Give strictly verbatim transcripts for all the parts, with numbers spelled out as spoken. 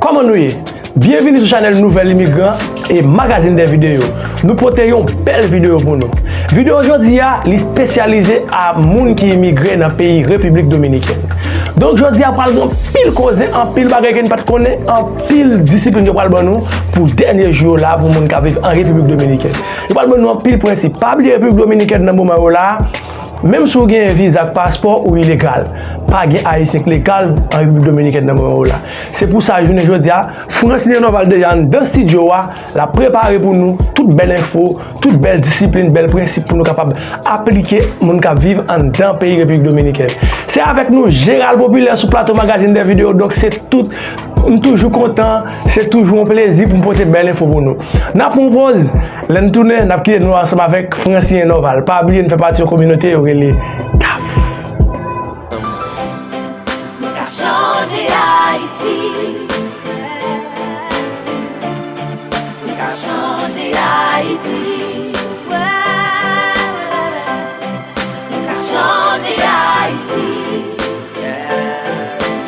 Kòman nou ye? Byenvini sou chanèl Nouvèl Imigran e Magazine des Vidéos. Nou pote yon bèl videyo pou nou. Videyo jodi a, li espesyalize a moun ki imigre nan peyi Repiblik Dominikèn. Donk, jodi a pral gen anpil koze, anpil bagay ke n pa t konnen, anpil disiplin yo pral ban nou pou dènye jou yo la pou moun k ap viv an Repiblik Dominikèn. Yo pral ban nou anpil prensip. Pa bliye Repiblik Dominikèn nan moman yo la, menm si w gen viza ak paspò, ou ilegal. Pa gen Ayisyen k legal an Repiblik Dominikèn nan moman yo la. Se pou sa, jounen jodi a, Francilien Norval deja anndan estidyo a, l ap prepare pou nou tout bèl enfo, tout bèl disiplin, bèl prensip pou nou kapab aplike moun k ap viv anndan peyi Repiblik Dominikèn. Se avèk nou, Jeral Popilè sou plato Magazine des Vidéos, donk se tout, m toujou kontan, se toujou yon plezi pou m pote bèl enfo pou nou. N ap pran yon poz, lè n tounen, n ap kite nou ansanm avèk Francilien Norval. Pa bliye n fè pati yon kominote yo rele taf. Nou ka chanje Ayiti. Nou ka chanje Ayiti. Nou ka chanje Ayiti.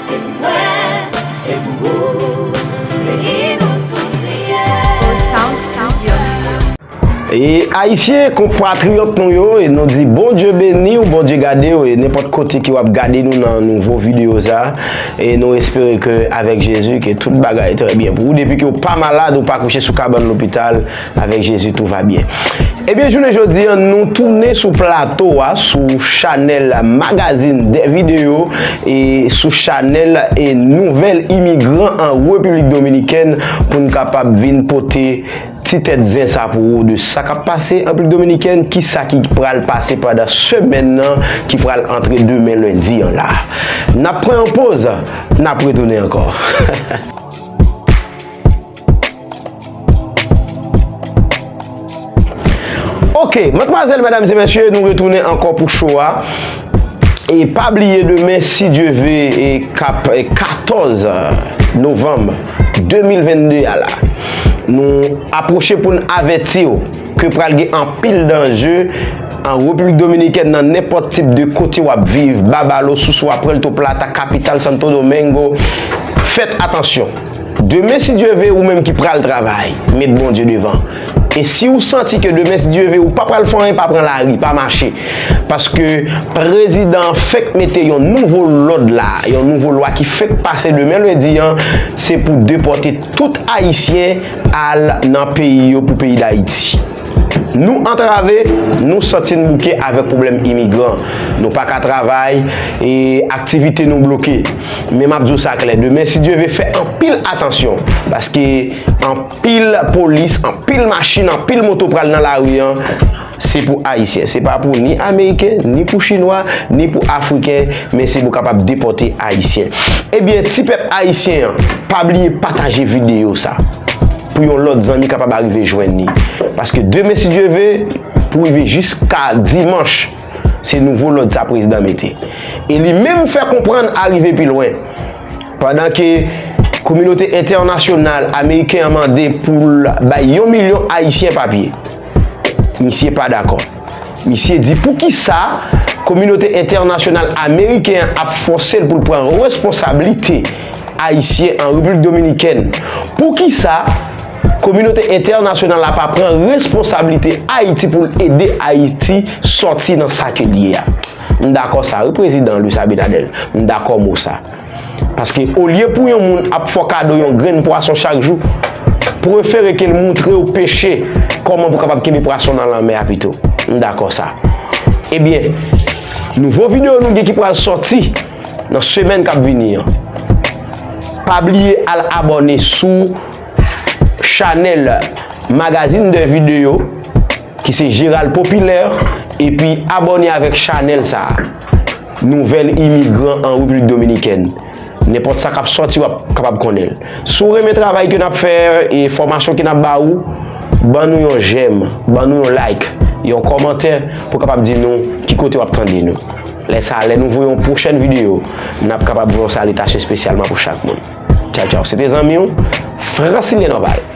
Se pou mwen, se pou ou. Peyi nou tout li ye. Sound Studio. E Ayisyen, konpatriyòt nou yo, e nou di Bondye beni w, Bondye gade w, e nenpòt kote ke w ap gade nou nan nouvo videyo sa, e nou espere ke avèk Jezi, ke tout bagay trè byen pou ou. Depi ke w pa malad, ou pa kouche sou kabann lopital, avèk Jezi, tout va byen. Ebyen, jounen jodi a, nou tounen sou plato a, sou chanèl Magazine des Vidéos, e sou chanèl e Nouvèl Imigran an Repiblik Dominikèn, pou n kapab vin pote ti tèt zen sa pou ou de sa k ap pase an Repiblik Dominikèn, ki sa ki pral pase pandan semèn nan ki pral antre demen lendi an la. N ap pran yon poz, n ap retounen ankò. Ok, madmwazèl, medam e mesye, nou retounen ankò pou show a. E pa bliye demen, si Dye ve, e k ap, e katòz novanm de mil vennde a la, nou apwoche pou n avèti w ke pral gen anpil danje an Repiblik Dominikèn, nan nenpòt tip de kote w ap viv, Babalo, Sousou a, Puerto Plata, kapital Santo Domingo. Fèt atansyon. Demen, si Dye ve, ou menm ki pral travay, met Bondye devan. E si w santi ke demen, si Dye ve, ou pa pral fè anyen, pa pran lari, pa mache. Paske prezidan an fèk mete yon nouvo lòd la, yon nouvo lwa ki fèk pase demen lendi an, se pou depòte tout Ayisyen al nan peyi yo pou peyi Dayiti. Nou antrave, nou santi n bouke avèk pwoblèm imigran. Nou pa ka travay, e aktivite nou bloke. Men m ap di w sa klè, demen, si Dye ve, fè anpil atansyon, paske anpil polis, anpil machin, anpil moto pral nan lari an, se pou Ayisyen. Se pa pou ni Ameriken, ni pou Chinwa, ni pou Afriken, men se pou kapab depòte Ayisyen. Ebyen, ti pèp ayisyen an, pa bliye pataje videyo sa pou yon lòt zanmi kapab arive jwenn li. Paske demen, si Dye ve, pou rive jiska dimanch, se nouvo lòd sa prezidan mete. E li menm fè konprann, arive pi lwen. Pandan ke kominote entènasyonal ameriken an mande pou l bay yon milyon Ayisyen papye, misye pa dakò. Misye di poukisa kominote entènasyonal ameriken an ap fòse l pou l pran responsablite Ayisyen an Repiblik Dominikèn. Poukisa kominote entènasyonal la pa pran responsablite Ayiti pou l ede Ayiti sòti nan sa ke l ye a? M dakò sa, wi, prezidan Luis Abinader. M dakò mo sa. Paske olye pou yon moun ap fè w kado yon grenn pwason chak jou, prefere ke l montre w peche, kòman pou w kapab kenbe pwason nan lanmè a pito. M dakò sa. Ebyen, nouvo videyo nou gen ki pral sòti nan semèn k ap vini an. Pa bliye al abòne sou chanèl Magazine de Vidéo, ki se Jeral Popilè, epi abòne avèk chanèl sa a, Nouvèl Imigran an Repiblik Dominikèn. Nenpòt sa k ap sòti, w ap kapab konnen l. Si w renmen travay ke n ap fè e fòmasyon ke n ap ba ou, ban nou yon jèm, ban nou yon like, yon kòmantè pou w kapab di nou ki kote w ap tande nou. Lè sa a, lè nou voye yon pwochèn videyo, n ap kapab voye yon salitasyon espesyalman pou chak moun. Tchaw, tchaw. Se te zanmi w, Francilien Norval.